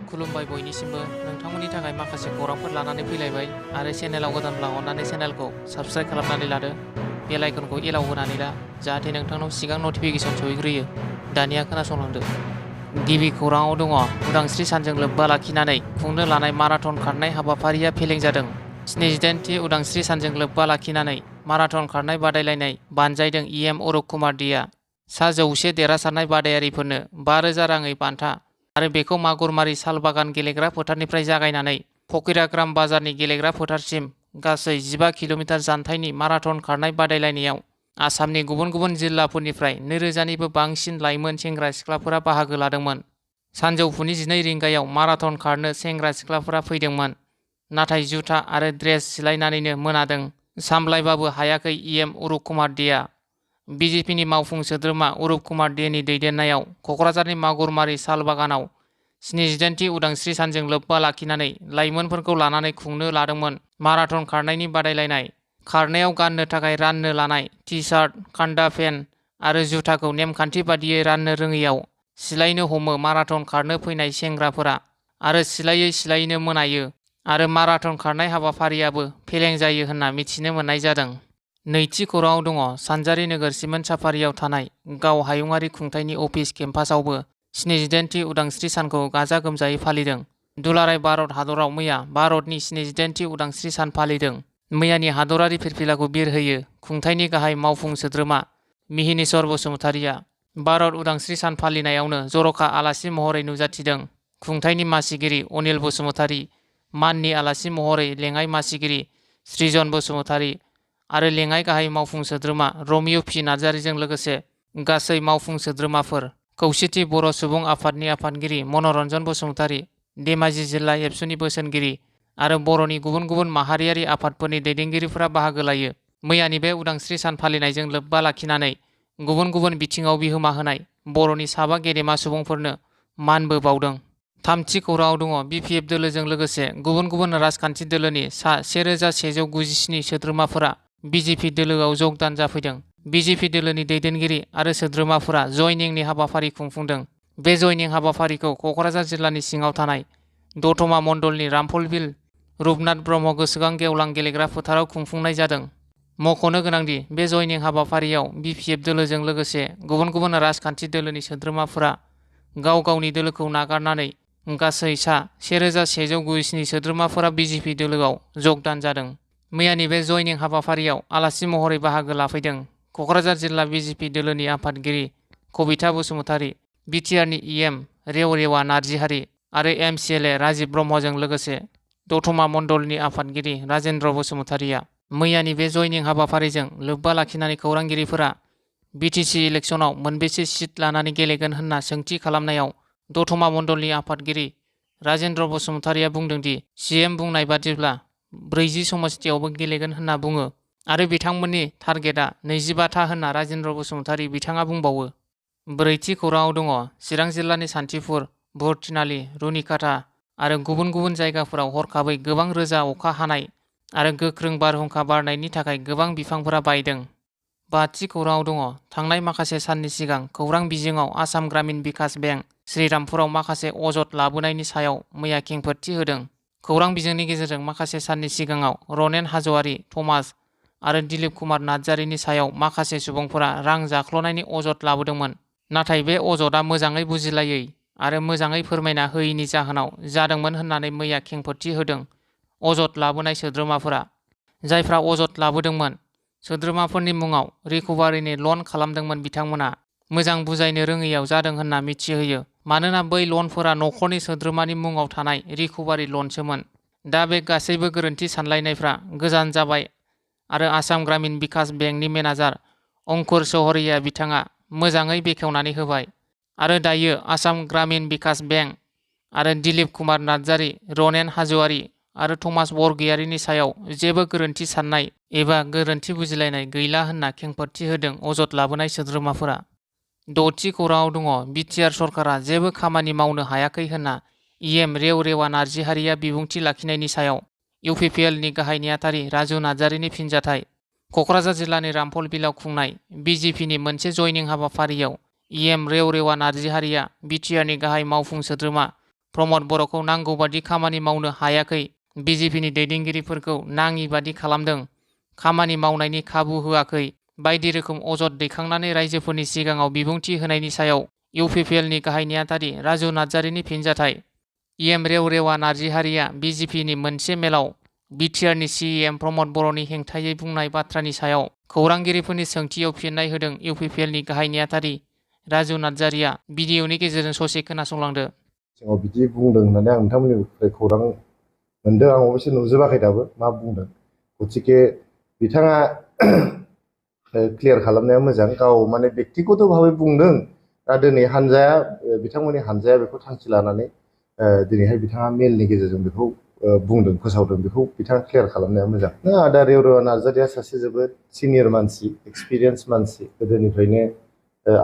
खुलुमबाय बयनिसिमबो नोंथांमोननि थाखाय माखासे खौरांफोर लानानै फैलायबाय आरो चेनेलाव गोदानब्ला अननानै चेनेलखौ साबस्क्राइब खालामनानै लादो बेल आइकनखौ एलाव होनानै ला जाहाथे नोंथांनाव सिगां नटिफिकेसन सहैग्रोयो। दानिया खोनासंलांदो। गिबि खौराङाव दङ उदांस्रि सानजों लोब्बा लाखिनानै खुंनो लानाय माराथन खारनाय हाबाफारिया फेलें जादों। 78थि उदांस्रि सानजों लोब्बा लाखिनानै माराथन खारनाय बादायलायनाय बानजायदों इएम अरुप कुमार देआ। सा 100 देरहासारनाय बादायारिफोरनो 5,000 राङै बान्था आरो बेखौ मागुरमारि सालबागान गेलेग्रा फोथारनिफ्राय जागायनानै फकिराग्राम बाजारनि गेलेग्रा फोथारसिम गासै 15 किल'मिटार जानथायनि माराथन खारनाय बादायलायनायाव आसामनि गुबुन गुबुन जिल्लाफोरनिफ्राय 2,000निबो बांसिन लाइमोन सेंग्रा सिख्लाफोरा बाहागो लादोंमोन। सानजौफुनि 12 रिंगायाव माराथन खारनो सेंग्रा सिख्लाफोरा फैदोंमोन, नाथाय जुथा आरो ड्रेस सिलायनानैनो मोनादों। सामलायबाबो हायाखै इएम अरुप कुमार देआ। बिजेपिनि मावफुं सोद्रोमा अरुप कुमार देनि दैदेननायाव क'क्राझारनि मागुरमारि सालबागानाव 78थि उदांस्रि सानजों लोब्बा लाखिनानै लाइमोनफोरखौ लानानै खुंनो लादोंमोन माराथन खारनायनि बादायलायनाय। खारनायाव गाननो थाखाय राननो लानाय टि-सार्ट, खान्दा पेन्ट आरो जुथाखौ नेमखान्थि बादियै राननो रोङैयाव सिलायनो हमो माराथन खारनो फैनाय सेंग्राफोरा आरो सिलायै सिलायैनो मोनायो आरो माराथन खारनाय हाबाफारियाबो फेलें जायो होनना मिथिनो मोननाय जादों। नैथि खौराङाव दङ सानजारि नोगोर सिमेन्ट साफारियाव थानाय गाव हायुङारि खुंथायनि अफिस केम्पासआवबो 78थि उदांस्रि सानखौ गाजा गोमजायै फालिदों। दुलाराय भारत हादराव मैया भारतनि 78थि उदांस्रि सान फालिदों। मैयानि हादरारि फिरफिलाखौ बिरहोयो खुंथायनि गाहाय मावफुं सोद्रोमा मिहिनीश्वर बसुमतारीया। भारत उदांस्रि सान फालिनायावनो जर'खा आलासि महरै नुजाथिदों खुंथायनि मासिगिरि अनिल बसुमतारी, माननि आलासि महरै लेङाइ मासिगिरि सृजन बसुमतारी आरो लेङाइ गाहाय मावफुं सोद्रोमा रमिय' पि नार्जारीजों लोगोसे गासै मावफुं सोद्रोमाफोर। खौसेथि बर' सुबुं आफादनि आफादगिरि मन'रन्जन बसुमतारी, धेमाजि जिल्ला एबसुनि बोसोनगिरि आरो बर'नि गुबुन गुबुन माहारियारि आफादफोरनि दैदेनगिरिफोरा बाहागो लायो। मैयानि बे उदांस्रि सान फालिनायजों लोब्बा लाखिनानै गुबुन गुबुन बिथिङाव बिहोमा होनाय बर'नि साबा गेदेमा सुबुंफोरनो मानबो बावदों। थामथि खौराङाव दङ बिपिएफ दोलोजों लोगोसे गुबुन गुबुन राजखान्थि दोलोनि सा 1,197 सोद्रोमाफोरा बिजेपि दोलोआव जगदान जाफैदों। बिजेपि दोलोनि दैदेनगिरि आरो सोद्रोमाफोरा जयनिंनि हाबाफारि खुंफुंदों। बे जयनिं हाबाफारिखौ क'क्राझार जिल्लानि सिङाव थानाय दतमा मण्डलनि रामफलबिल रुपनाथ ब्रह्म गोसोखां गेवलां गेलेग्रा फोथाराव खुंफुंनाय जादों। मख'नो गोनांदि बे जयनिं हाबाफारियाव बिपिएफ दोलोजों लोगोसे गुबुन गुबुन राजखान्थि दोलोनि सोद्रोमाफोरा गाव गावनि दोलोखौ नागारनानै गासै सा 1,197 सोद्रोमाफोरा बिजेपि दोलोआव जगदान जादों। मैयानि बे जयनिं हाबाफारियाव आलासि महरै बाहागो लाफैदों क'क्राझार जिल्ला बिजेपि दोलोनि आफादगिरि कबिता बसुमतारी, बिटिआरनि इएम रेवरेवा नार्जिहारी आरो एमसिएलए राजिब ब्रह्मजों लोगोसे दतमा मण्डलनि आफादगिरि राजेन्द्र बसुमतारीया। मैयानि बे जयनिं हाबाफारिजों लोब्बा लाखिनानै खौरांगिरिफोरा बिटिसि इलेक्सनाव मोनबेसे सिट लानानै गेलेगोन होनना सोंथि खालामनायाव दतमा मण्डलनि आफादगिरि राजेन्द्र बसुमतारीया बुंदोंदि सीएम बुंनाय बादिब्ला 40 समस्तियावबो गेलेगोन होनना बुङो आरो बिथांमोननि टारगेटआ 25 था होनना राजेन्द्र बसुमतारी बिथाङा बुंबावो। ब्रैथि खौराङाव दङ चिरां जिल्लानि सान्थिफुर, भुरथिनालि, रुनिकाटा आरो गुबुन गुबुन जायगाफोराव हरखाबै गोबां रोजा अखा हानाय आरो गोख्रों बारहुंखा बारनायनि थाखाय गोबां बिफांफोरा बायदों। बाथि खौराङाव दङ थांनाय माखासे साननि सिगां खौरां बिजोङाव आसाम ग्रामीण बिकास बेंक श्रीरामपुराव माखासे अजद लाबोनायनि सायाव मैया खेंफोरथि होदों। खौरां बिजोंनि गेजेरजों माखासे साननि सिगाङाव रनेन हाज'वारि, थमास आरो दिलीप कुमार नार्जारीनि सायाव माखासे सुबुंफोरा रां जाख्ल'नायनि अजद लाबोदोंमोन, नाथाय बे अजदआ मोजाङै बुजिलायै आरो मोजाङै फोरमायना होयैनि जाहोनाव जादोंमोन होननानै मैया खेंफोरथि होदों अजद लाबोनाय सोद्रोमाफोरा। जायफ्रा अजद लाबोदोंमोन सोद्रोमाफोरनि मुङाव रिकभारिनि लन खालामदोंमोन बिथांमोना मोजां बुजायनो रोङैयाव जादों होनना मिथिहोयो, मानोना बै लनफोरा न'खरनि सोद्रोमानि मुङाव थानाय रिकभारि लनसोमोन। दा बे गासैबो गोरोन्थि सानलायनायफ्रा गोजान जाबाय आरो आसाम ग्रामीण बिकास बेंकनि मेनेजार अंकुर सहरिया बिथाङा मोजाङै बेखेवनानै होबाय आरो दायो आसाम ग्रामीण बिकास बेंक आरो दिलीप कुमार नार्जारी, रनेन हाज'वारि आरो थमास बरगयारिनि सायाव जेबो गोरोन्थि साननाय एबा गोरोन्थि बुजिलायनाय गैला होनना खेंफोरथि होदों अजद लाबोनाय सोद्रोमाफोरा। द'थि खौराङाव दङ बिटिआर सरकारा जेबो खामानि मावनो हायाखै होनना इएम रेवरेवा नार्जिहारीया बिबुंथि लाखिनायनि सायाव इउपिपिएलनि गाहाय नेहाथारि राजु नार्जारीनि फिनजाथाइ। क'क्राझार जिल्लानि रामफलबिलाव खुंनाय बिजेपिनि मोनसे जयनिं हाबाफारियाव इएम रेवरेवा नार्जिहारीया बिटिआरनि गाहाय मावफुं सोद्रोमा प्रमद बर'खौ नांगौ बादि खामानि मावनो हायाखै। बिजेपिनि दैदेनगिरिफोरखौ नाङि बादि खालामदों, खामानि मावनायनि खाबु होआखै। बायदि रोखोम अजद दैखांनानै रायजोफोरनि सिगाङाव बिबुंथि होनायनि सायाव इउपिपिएलनि गाहाय नेहाथारि राजु नार्जारिनि फिनजाथाइ। इएम रेवरेवा नार्जिहारिया बिजेपिनि मोनसे मेलाव बिटिआरनि सिएम प्रमद बर'नि हेंथायै बुंनाय बाथ्रानि सायाव खौरांगिरिफोरनि सोंथियाव फिननाय होदों इउपिपिएलनि गाहाय नेहाथारि राजु नार्जारिया। भिडिअनि गेजेरजों ससे खोनासंलांदो। सिगाङाव बिदि बुंदों होननानै आं नोंथांमोननिफ्राय खौरां मोनदों। आं अबयसे नुजोबाखै दाबो मा बुंदों। गतिके बिथाङा क्लियार खालामनाया मोजां। गाव माने बेक्तिगत भाबै बुंदों दा दिनै हानजाया बिथांमोननि हानजाया बेखौ थांखि लानानै दिनैहाय बिथाङा मेलनि गेजेरजों बेखौ बुंदों, फोसावदों, बेखौ बिथाङा क्लियार खालामनाया मोजां। आदा रेवरेवा नार्जारिया सासे जोबोद सिनियर मानसि, एक्सपिरियेन्स मानसि, गोदोनिफ्रायनो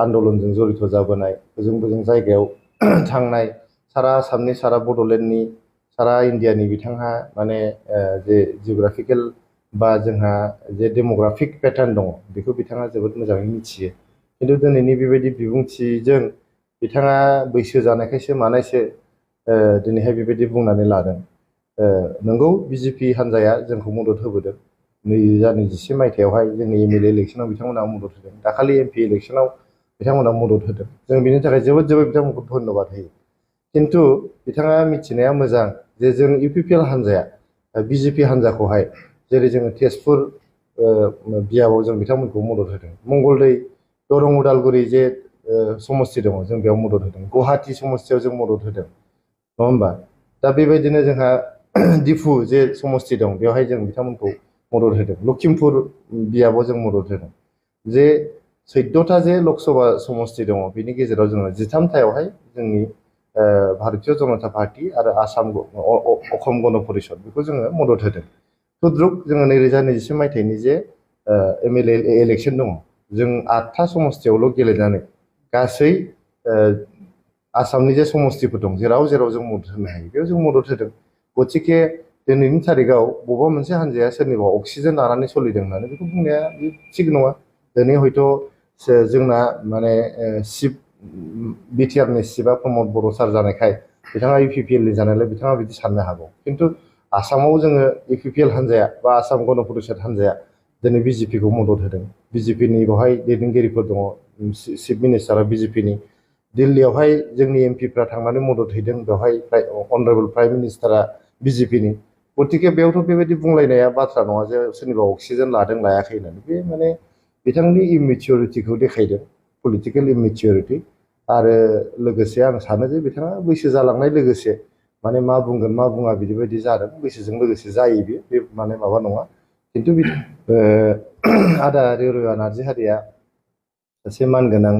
आन्दलनजों जड़ित जाबोनाय, बोजों जायगायाव थांनाय, सारा आसामनि, सारा बड'लेण्डनि, सारा इन्डियानि बिथांहा माने जे जिअग्राफिकेल बा जोंहा जे डेम'ग्राफिक पेटार्न दङ बेखौ बिथाङा जोबोद मोजाङै मिथियो। खिन्थु दिनैनि बेबायदि बिबुंथिजों बिथाङा बैसो जानायखायसो मानायसो दिनैहाय बेबायदि बुंनानै लादों। नंगौ बिजेपि हान्जाया जोंखौ मदद होबोदों। 2021 मायथाइयावहाय जोंनि एमएलए इलेक्सनाव बिथांमोना मदद होदों। दाखालि एमपि इलेक्सनाव बिथांमोना मदद होदों। जों बिनि थाखाय जोबोद बिथांमोनखौ धन्यबाद होयो। खिन्थु बिथाङा मिथिनाया मोजां जे जों इउपिपिएल हान्जाया बिजेपि हान्जाखौहाय जेरै जोङो तेजपुर बियाबाव जों बिथांमोनखौ मदद होदों। मंगलदै, दरं, उदालगुरि जे समस्ति दङ जों बेयाव मदद होदों। गुवाहाटि समस्तियाव जों मदद होदों, नङा होमबा? दा बेबायदिनो जोंहा दिफु जे समस्ति दं बेवहाय जों बिथांमोनखौ मदद होदों। लखिमपुर बियाबाव जों मदद होदों। जे 14टा जे लकसभा समस्ति दङ बेनि गेजेराव जोङो 13थायावहाय जोंनि भारतीय जनता पार्टी आरो अखम गण परिषद बेखौ जोङो मदद होदों। तुद्रुक जोङो 2021 मायथाइनि जे एमएलए इलेक्सन दङ जों 8था समस्तियावल' गेलेनानै गासै आसामनि जे समस्तिफोर दं जेराव जों मदद होनो हायो बेयाव जों मदद होदों। गतिके दिनैनि थारिखआव बबेबा मोनसे हान्जाया सोरनिबा अक्सिजेन लानानै सोलिदों होननानै बेखौ बुंनाया थिग नङा। दिनै हयथ' जोंना माने बिटिआरनि चिफआ प्रमद बर' सार जानायखाय बिथाङा इउपिपिएलनि जानायलाय बिथाङा बिदि साननो हागौ। खिन्थु आसामाव जोङो इउपिपिएल हान्जाया बा आसाम गण परिषद हान्जाया दिनै बिजेपिखौ मदद होदों। बिजेपिनि बेवहाय दैदेनगिरिफोर दङ, चिफ मिनिस्टारा बिजेपिनि। दिल्लीयावहाय जोंनि एमपिफ्रा थांनानै मदद हैदों, बेवहाय अनारेबल प्राइम मिनिस्टारा बिजेपिनि। गतिके बेयावथ' बेबायदि बुंलायनाया बाथ्रा नङा जे सोरनिबा अक्सिजेन लादों लायाखै होननानै। बे माने बिथांनि इमेचिउरिटिखौ देखायदों, पलिटिकेल इमेचिउरिटि। आरो लोगोसे आं सानो जे बिथाङा बैसो जालांनाय लोगोसे माने मा बुंगोन मा बुङा बिदि बायदि जादों। बैसोजों लोगोसे जायो बे माने माबा नङा। खिन्थु आदा रेवरेवा नार्जिहारिया सासे मानगोनां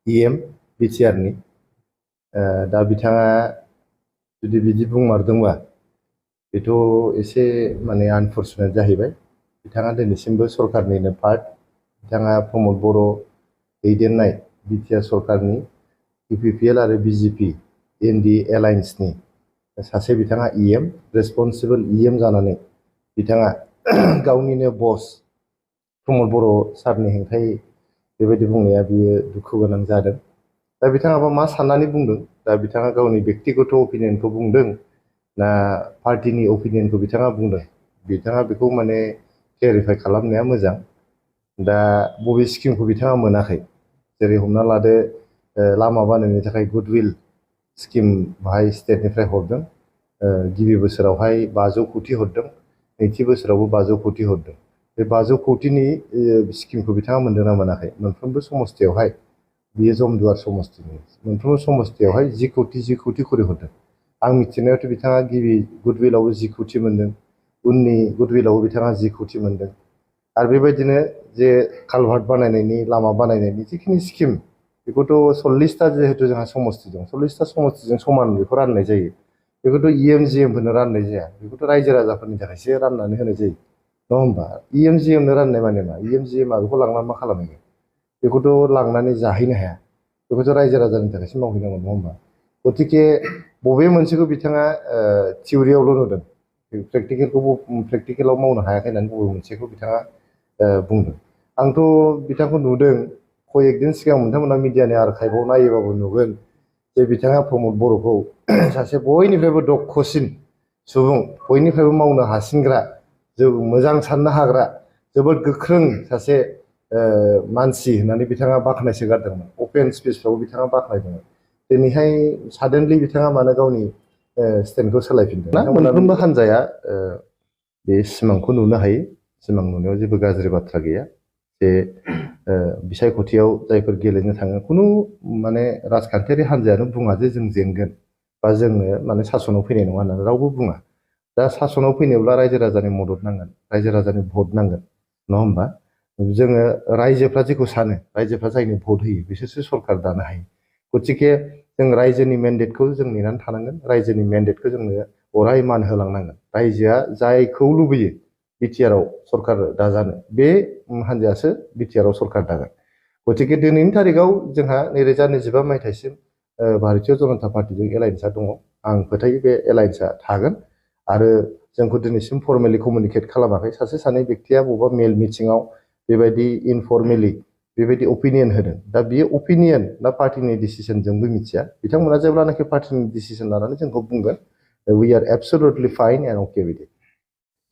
इएम बिटिआरनि। दा बिथाङा जुदि बिदि बुंमारदोंबा बेथ' एसे माने आनफर्चुनेट जाहैबाय। बिथाङा दिनैसिमबो सरकारनिनो पार्ट। बिथाङा प्रमद बर' दैदेननाय बिटिआर सरकारनि इउपिपिएल आरो बिजेपि एनडिए एलायन्सनि सासे बिथाङा इएम, रेसपन्सिबोल इएम जानानै बिथाङा गावनिनो बस प्रमद बर' सारनि हेंथायै बेबायदि बुंनाया बियो दुखु गोनां जादों। दा बिथाङाबा मा साननानै बुंदों? दा बिथाङा गावनि बेक्तिगत अपिनियनखौ बुंदों ना पार्टिनि अपिनियनखौ बिथाङा बुंदों? बिथाङा बेखौ माने क्लेरिफाइ खालामनाया मोजां। दा बबे स्किमखौ बिथाङा मोनाखै? जेरै हमना लादो लामा बानायनो थाखाय गुडविल स्किम बाहाय स्टेटनिफ्राय हरदों। गिबि बोसोरावहाय 500 कौटि हरदों, नैथि बोसोरावबो 500 कौटि हरदों। बे 500 कौटिनि स्किमखौ बिथाङा मोनदों ना मोनाखै? मोनफ्रोमबो समस्तियावहाय, बियो जमदुवार समस्तिनि, मोनफ्रोमबो समस्तियावहाय 10 कौटि खरि हरदों। आं मिथिनायावथ' बिथाङा गिबि गुडविलावबो 10 कौटि मोनदों, उननि गुडविलावबो बिथाङा 10 कौटि मोनदों। आरो बेबायदिनो जे कालभार्ट बानायनायनि, लामा बानायनायनि जिखिनि स्किम बेखौथ' 40टा जिहेतु जोंहा समस्ति दं, 40टा समस्तिजों समान बेखौ राननाय जायो। बेखौथ' इएम जिएमफोरनो राननाय जाया, बेखौथ' रायजो राजाफोरनि थाखायसो राननानै होनाय जायो, नङा होमबा? इएम जिएमनो राननाय माने मा? इएम जिएमआ बेखौ लांनानै मा खालामहैगोन? बेखौथ' लांनानै जाहैनो हाया, बेखौथ' रायजो राजानि थाखायसो मावहैनांगौ, नङा होमबा? गतिके बबे मोनसेखौ बिथाङा थिउरियावल' नुदों, प्रेक्टिकेलाव मावनो हायाखै होननानै बबे मोनसेखौ बिथाङा बुंदों? आंथ' बिथांखौ नुदों, कय एकदिन सिगां नोंथांमोना मिडियानि आर्काइभआव नायोबाबो नुगोन जे बिथाङा प्रमद बर'खौ सासे बयनिफ्रायबो दक्षसिन सुबुं बयनिफ्रायबो मावनो हासिनग्रा मोजां साननो हाग्रा जोबोद गोख्रों सासे मानसि होननानै बिथाङा बाख्नायसो गारदोंमोन अपेन स्पेसफ्राव बिथाङा बाख्नायदोंमोन दिनैहाय साडेनलि बिथाङा मानो गावनि स्टेन्डखौ सोलायफिनदों ना मोनफ्रोमबो हान्जाया बे सिमांखौ नुनो हायो सिमां नुनायाव जेबो गाज्रि बाथ्रा गैया जे बिसायख'थियाव जायफोर गेलेनो थाङो खुनु माने राजखान्थियारि हान्जायानो बुङा जे जों जेनगोन बा जोङो माने सासनाव फैनाय नङा होननानै रावबो बुङा दा सासनाव फैनोब्ला रायजो राजानि मदद नांगोन रायजो राजानि भट नांगोन नङा होमबा जोङो रायजोफ्रा जेखौ सानो रायजोफ्रा जायनो भट होयो बिसोरसो सरकार दानो हायो गतिके जों रायजोनि मेन्डेटखौ जों नेनानै थानांगोन रायजोनि मेन्डेटखौ जोंनो अराय मान होलांनांगोन रायजोआ जायखौ लुबैयो बिटिआरआव सरकार दाजानो बे हान्जायासो बिटिआरआव सरकार दागोन गतिके दिनैनि तारिखाव जोंहा 2025 मायथाइसिम भारतीय जनता पार्टीजों एलायन्सआ दङ आं फोथायो बे एलायन्सआ थागोन आरो जोंखौ दिनैसिम फर्मेलि कमिउनिकेट खालामाखै सासे सानै व्यक्तिया बबेबा मेल मिटिङाव बेबायदि इनफर्मेलि बेबायदि अपिनियन होदों दा बियो अपिनियन ना पार्टीनि डिसिसन जोंबो मिथिया बिथांमोना जेब्लानाखि पार्टीनि डिसिसन लानानै जोंखौ बुंगोन we are absolutely fine and okay with it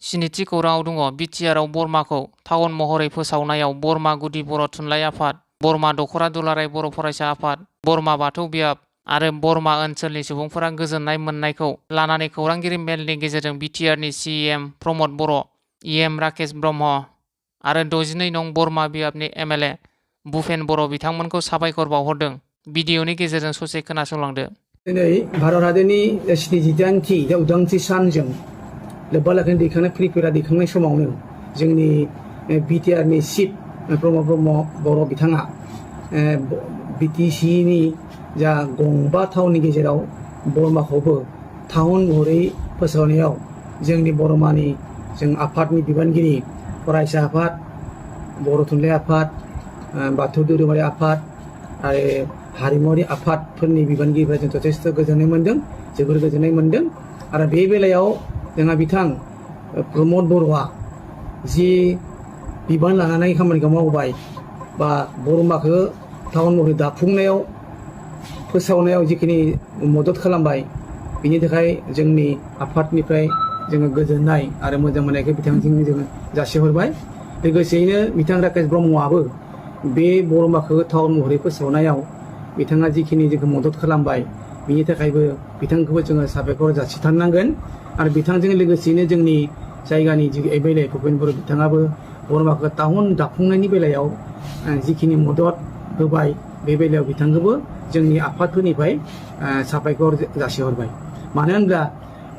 स्निथि खौराङाव दङ बिटिआरआव बर्माखौ टाउन महरै फोसावनायाव बर्मा गुदि बर' थुनलाइ आफाद बर्मा दख'रा दुलाराय बर' फरायसा आफाद बर्मा बाथौ बियाब आरो बर्मा ओनसोलनि सुबुंफोरा गोजोननाय मोननायखौ लानानै खौरांगिरि मेलनि गेजेरजों बिटिआरनि सिएम प्रमद बर' इएम राकेश ब्रह्म आरो 62 नं बर्मा बियाबनि एमएलए भुपेन बर' बिथांमोनखौ साबायखर बावहरदों भिडिअनि गेजेरजों ससे खोनासंलांदो दिनै भारत हादरनि 78थि उदांस्रि सानजों लोब्बा लाखिनानै दैखांनाय प्रिपेरा दैखांनाय समावनो जोंनि बिटिआरनि चिफ प्रमद ब्रह्म बर' बिथाङा बिटिसिनि जा गंबा टाउननि गेजेराव बर्माखौबो टाउन महरै फोसावनायाव जोंनि बरमानि जों आफादनि बिबानगिरि फरायसा आफाद बर' थुनलाइ आफाद बाथौ धोरोमारि आफाद आरो हारिमुवारि आफादफोरनि बिबानगिरिफ्रा जों जथेस्थ गोजोननाय मोन्दों जोबोर गोजोननाय मोन्दों आरो बे बेलायाव जोंहा बिथां प्रमद बर'आ जि बिबान लानानै खामानिखौ मावबाय बा बर्माखौ टाउन महरै दाफुंनायाव फोसावनायाव जिखिनि मदद खालामबाय बिनि थाखाय जोंनि आफादनिफ्राय जोङो गोजोननाय आरो मोजां मोननायखौ बिथांजों जोङो जासिहरबाय लोगोसेयैनो बिथां राकेश ब्रह्मआबो बे बर्माखौ टाउन महरै फोसावनायाव बिथाङा जिखिनि जोंखौ मदद खालामबाय बिनि थाखायबो बिथांखौबो जोङो साबायखर जासिथारनांगोन आरो बिथांजों लोगोसेयैनो जोंनि जायगानि जि एमएलए भुपेन बर' बिथाङाबो बर्माखौ टाउन दाफुंनायनि बेलायाव जिखिनि मदद होबाय बे बेलायाव बिथांखौबो जोंनि आफादफोरनिफ्राय साबायखर जासिहरबाय मानो होनब्ला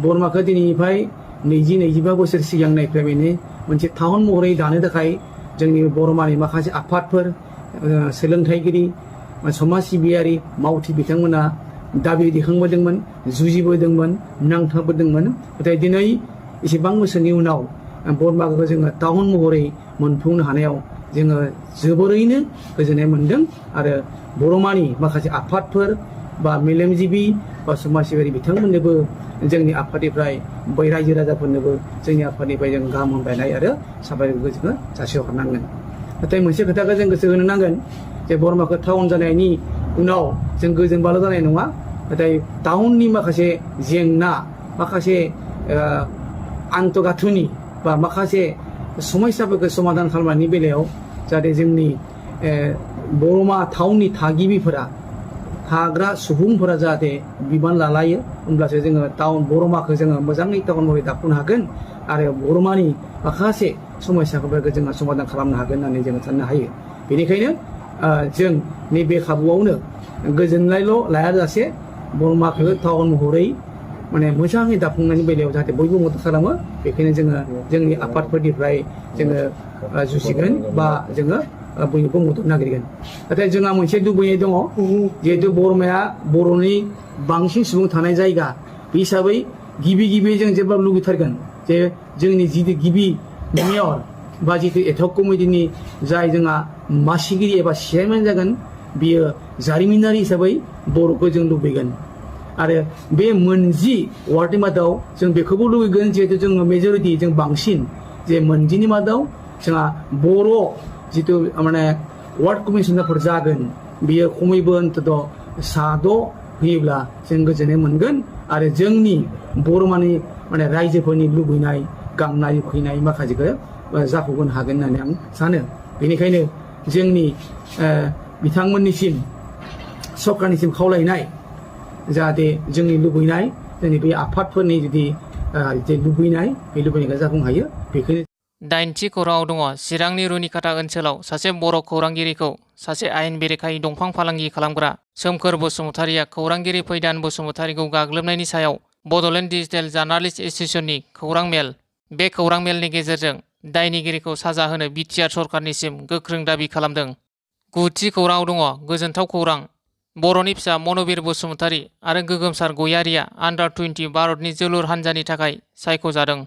बर्माखौ दिनैनिफ्राय 20-25 बोसोर सिगांनिफ्राय बेनो मोनसे टाउन महरै दानो थाखाय जोंनि बर्मानि माखासे आफादफोर सोलोंथाइगिरि समाज सिबियारि मावथि बिथांमोना दाबि दैखांबोदोंमोन जुजिबोदोंमोन नांथाबोदोंमोन नाथाय दिनै एसेबां बोसोरनि उनाव बर्माखौ जोङो टाउन महरै मोनफुंनो हानायाव जोङो जोबोरैनो गोजोननाय मोन्दों आरो बरमानि माखासे आफादफोर बा मेलेमजिबि बा समाज सिबियारि बिथांमोननोबो जोंनि आफादनिफ्राय बै रायजो राजाफोरनोबो जोंनि आफादनिफ्राय जों गाहाम हामलायनाय आरो साबायखरखौ जोङो जासिहरनांगोन नाथाय मोनसे खोथाखौ जों गोसो होनो नांगोन जे बर्माखौ टाउन जानायनि उनाव जों गोजोनबाल' जानाय नङा नाथाय टाउननि माखासे जेंना माखासे आन्तगाथुनि बा माखासे समस्याफोरखौ समाधान खालामनायनि बेलायाव जाहाथे जोंनि बर्मा टाउननि थागिबिफोरा थाग्रा सुबुंफोरा जाहाथे बिबान लालायो होमब्लासो जोङो टाउन बर्माखौ जोङो मोजाङै टाउन महरै दाफुंनो हागोन आरो बर्मानि माखासे समस्याफोरखौ जोङो समाधान खालामनो हागोन होननानै जोङो साननो हायो बेनिखायनो जों नैबे खाबुआवनो गोजोननायल' लायाजासे बर्माखौ टाउन महरै माने मोजाङै दाफुंनायनि बेलायाव जाहाथे बयबो मदद खालामो बेखायनो जोङो जोंनि आफादफोरनिफ्राय जोङो जुजिगोन बा जोङो बयनिबो मदद नागिरगोन नाथाय जोंहा मोनसे लुबैनाय दङ जिहेतु बर्माया बर'नि बांसिन सुबुं थानाय जायगा बे हिसाबै गिबि जों जेब्ला लुबैथारगोन जे जोंनि जितु गिबि मेयर बा जितु एथक कमिटिनि जाय जोंहा मासिगिरि एबा चेयारमेन जागोन बियो जारिमिनारि हिसाबै बर'खौ जों लुबैगोन आरो बे मोनजि वार्डनि मादाव जों बेखौबो लुबैगोन जिहेतु जोङो मेजरिटि जों बांसिन जे मोनजिनि मादाव जोंहा बर' जितु माने वार्ड कमिसनारफोर जागोन बियो खमैबो अन्तत 6 होयोब्ला जों गोजोननाय मोनगोन आरो जोंनि बर'मानि माने रायजोफोरनि लुबैनाय गांनाय उखैनाय माखासेखौ जाफुंहोनो हागोन होननानै आं सानो। बेनिखायनो जोंनि बिथांमोननिसिम सरकारनिसिम खावलायनाय जाहाथे जोंनि लुबैनाय जोंनि बे आफादफोरनि जुदि जे लुबैनाय बे लुबैनायखौ जाफुंहायो बेखौनो 8थि खौराङाव दङ चिरांनि रुनिकाटा ओनसोलाव सासे बर' खौरांगिरिखौ सासे आयेन बेरेखायै दंफां फालांगि खालामग्रा सोमखोर बसुमतारिया खौरांगिरि फैदान बसुमतारिखौ गाग्लोबनायनि सायाव बड'लेण्ड डिजिटेल जार्नालिस्ट एस'सिएशननि खौरां मेल। बे खौरां मेलनि गेजेरजों दायनिगिरिखौ साजा होनो बिटिआर सरकारनिसिम गोख्रों दाबि खालामदों। 9थि खौराङाव दङ गोजोनथाव खौरां। बर'नि फिसा मनबिर बसुमतारि आरो गोगोमसार गयारिया आन्डार 20 भारतनि जोलुर हानजानि थाखाय सायख'जादों।